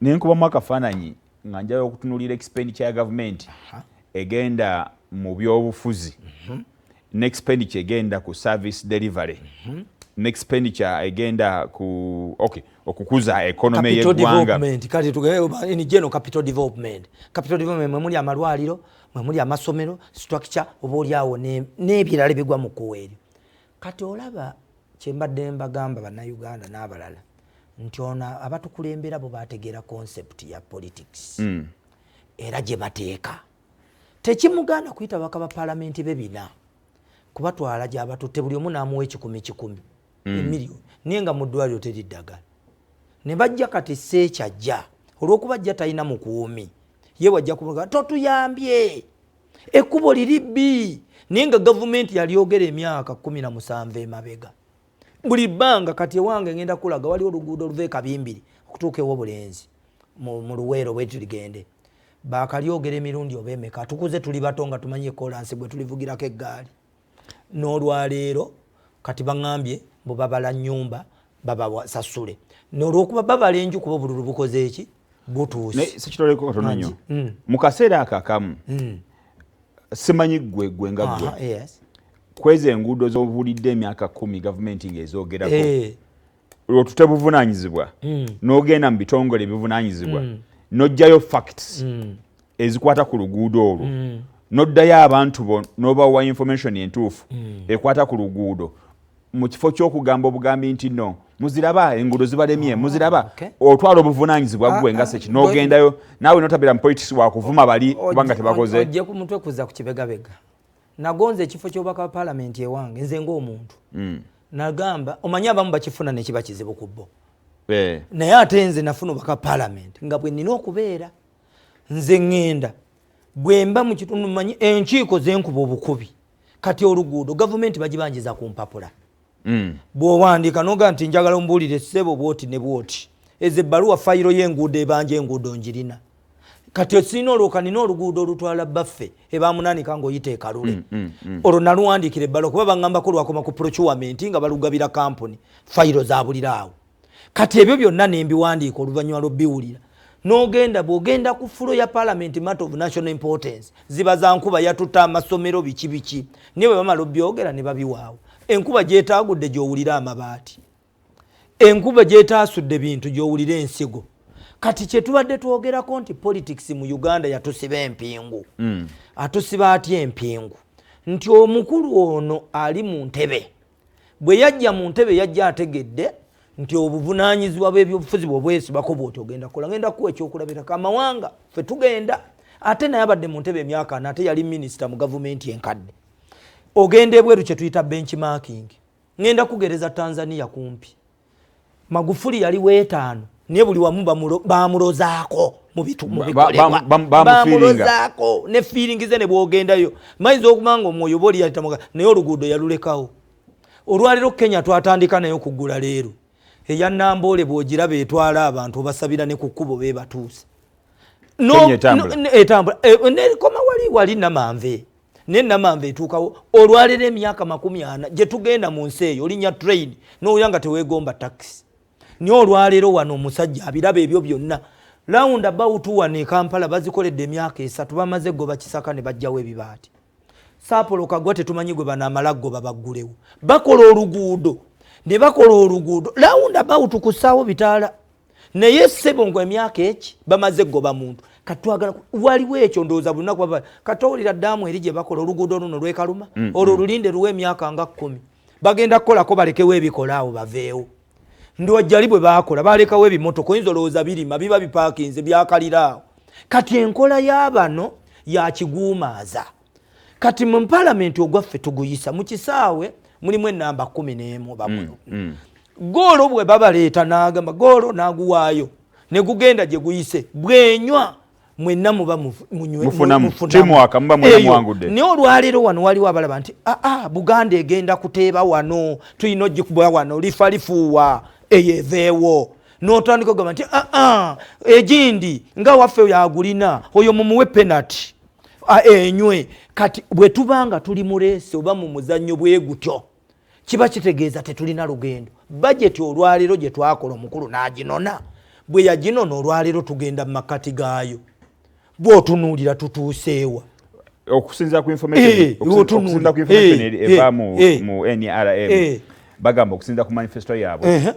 Nenkubamu akafaananyi nga njala okutunuulira expenditure ya gavumenti egenda mu byobufuzi ne expenditure egenda ku service delivery ne expenditure egenda ku, okay, okukuza economy Capital y'eggwanga. development. Kati in general, capital development, capital development mwe muli amalwaliro, mwe muli amasomero, structure, oba oliawo n'ebirala ebigwa mu kkuwa eryo. Kati olaba kyembadde mbagamba Bannayuganda n'abalala nti ono abatukulembera bo bategeera concept ya politics era gye bateeka. Tekimugaana kuyita baka ba paalamenti be bina kubatwala gyabatutte, buli omu n'amuwa ekikumi kikumi, emiliyoni, naye nga mu ddwaliro teri ddagala. Ne bajja kati seekyajja olw'okuba ajja talina mukuumi, ye wajja kubaga totuyambye, ekkubo liri bbi, naye nga gavumenti yalyogera emyaka 17 emabega. Buli bbanga kati ewange ngenda kulaga waliwo oluguudo oluva e Kabimbiri okutuuka ew'Obulenzi mu Luweero bwe tuligende, bakalyogera emirundi oba emeka. Tukuze tuli bato nga tumanyi ekolansi gwe tulivugirako eggaali. N'olwaleero kati baŋŋambye mbu babala nnyumba babasasule, n'olwokuba babala enju kuba obululu bukoze eki butuuse. Naye sekitoleko katono nnyo. Mu kaseera ako akamu, simanyi gwe gwe nga gwe, kweza enguudo z'obulidde emyaka 10 gavumenti ng'ezoogerako, otute buvunaanyizibwa n'ogenda mu bitongole ebivunaanyizibwa n'oggyayo facts ezikwata ku luguudo olwo, n'oddayo abantu bo n'obawa information entuufu ekwata ku luguudo, mu kifo ky'okugamba obugambi nti no muziraba enguudo zibalemye, muziraba. Otwala obuvunaanyizibwa gwe nga seki n'ogendayo naawe notabeera mu politics wakuvuma bali kubanga tebakoze. Ojje ku mutwe kuza ku kibegabega. Nagonza ekifo ky'obubaka wa paalamenti ewange nze ng'omuntu nagamba, omanyi abamu bakifuna nekiba kizibu ku bo, naye ate nze nafuna obubaka paalamenti nga bwe nina okubeera nze ŋŋenda bwe mba mu kitundu manyi enkiiko zenkuba obukubi. Kati oluguudo gavumenti bagibanjiza ku mpapula. Bw'owandiika noga nti njagala ombuulire ssebo bwoti ne bwoti, ezo ebbaluwa fayiro y'enguudo ebanja enguudo njirina. Kati osirina olwoka nina oluguudo olutwala baffe ebamunanika ng'oyita ekalule, olwo naluwandiikira ebbaluwa kuba baŋŋambako lwakoma ku procurement nga balugabira kampuni, fayiro zabuliraawo. Kati ebyo byonna nembiwandiika oluvannyuma lw'obiwulira n'ogenda bw'ogenda ku floor ya parliament, matter of national importance ziba za nkuba yatutta amasomero biki biki, naye bwe bamala obyogera ne babiwaawo. Enkuba gyetaagudde gy'owulira amabaati, enkuba gyetaasudde bintu gy'owulira ensigo. Kati kyetubadde twogerako nti politics mu Uganda yatusiba empingu. Atusiba atya empingu? Nti omukulu ono ali mu ntebe, bwe yajja mu ntebe yajja ategedde nti obuvunaanyizibwa bw'ebyobufuzi bwobwesibako bwoti ogenda kukola. Ngenda kuwa ekyokulabirako amawanga ffe tugenda, ate naye abadde mu ntebe emyaka 40, ate yali minisita mu gavumenti enkadde. Ogenda ebweru kye tuyita benchmarking. Ngenda kugereza Tanzania kumpi. Magufuli yali weetaano, naye buli wamu bamulozaako mu bitu mu bikolebwa. Bamufiiringa. Bamulozaako ne feeling ze ne bwogendayo mayinza okuba nga omwoyo oba oli yalitamuga, naye oluguudo yalulekawo. Olwaleero Kenya twatandika naye okugula leero eya Namboole, bw'ogiraba etwala abantu obasabira ne ku kkubo beebatuuse. Kenya etambula. Etambula. Nekoma wali wali Namanve, ne Namanve etuukawo. Olwaleero emyaka 40 gye tugenda mu nsi eyo olinnya train n'owulira nga teweegomba taxi. Naye olwaleero wano omusajja abiraba ebyo byonna. Round about wano e Kampala bazikoledde emyaka 3, bamaze goba Kisaka ne bajjawo ebibaati. Saapolo Kagwa tetumanyi gwe banaamala goba baggulewo. Bakola oluguudo ne bakola oluguudo round about kusaawo bitaala, naye ssebo ngo emyaka eki bamaze goba muntu. Katwagala waliwo ekyo ndowooza buli lunaku baba katowulira ddaamu eri gye bakola oluguudo luno lwekaluma, olwo lulinde luwe emyaka nga 10 bagenda kukolako balekewo ebikola awo baveewo. Ndwajjali bwe baakola balekawo ebimotoka, oyinza olowooza birima biba bipaakinze byakalira awo. Kati enkola y'abano yakiguumaaza. Kati mu palamenti ogwaffe tuguyisa mu kisaawe mulimu enamba 11 bamuno. Goolo bwe babaleeta n'agamba goolo n'aguwaayo ne gugenda gye guyise, bwenywa mwenna muba Mufunamu. mufunamu. Teamwork, muba mwenna Eyo. muwangudde. Naye olwaleero wano waliwo abalaba nti aa Buganda egenda kuteeba wano, tulina ogikuba wano, lifa lifuuwa eyo eveewo, n'otandika ogamba nti aa egindi nga waffe yagulina oyo mumuwe penalty enywe. Kati bwe tuba nga tuli mu race oba mu muzannyo bwe gutyo, kiba kitegeeza tetulina lugendo. Bajeti olwaleero gye twakola omukulu n'aginona. Bwe yaginona, olwaleero tugenda mu makkati gaayo. Bw'otunuulira tutuuseewa? Okusinziira ku information eva mu NRM, bagamba okusinziira ku manifesto yaabwe.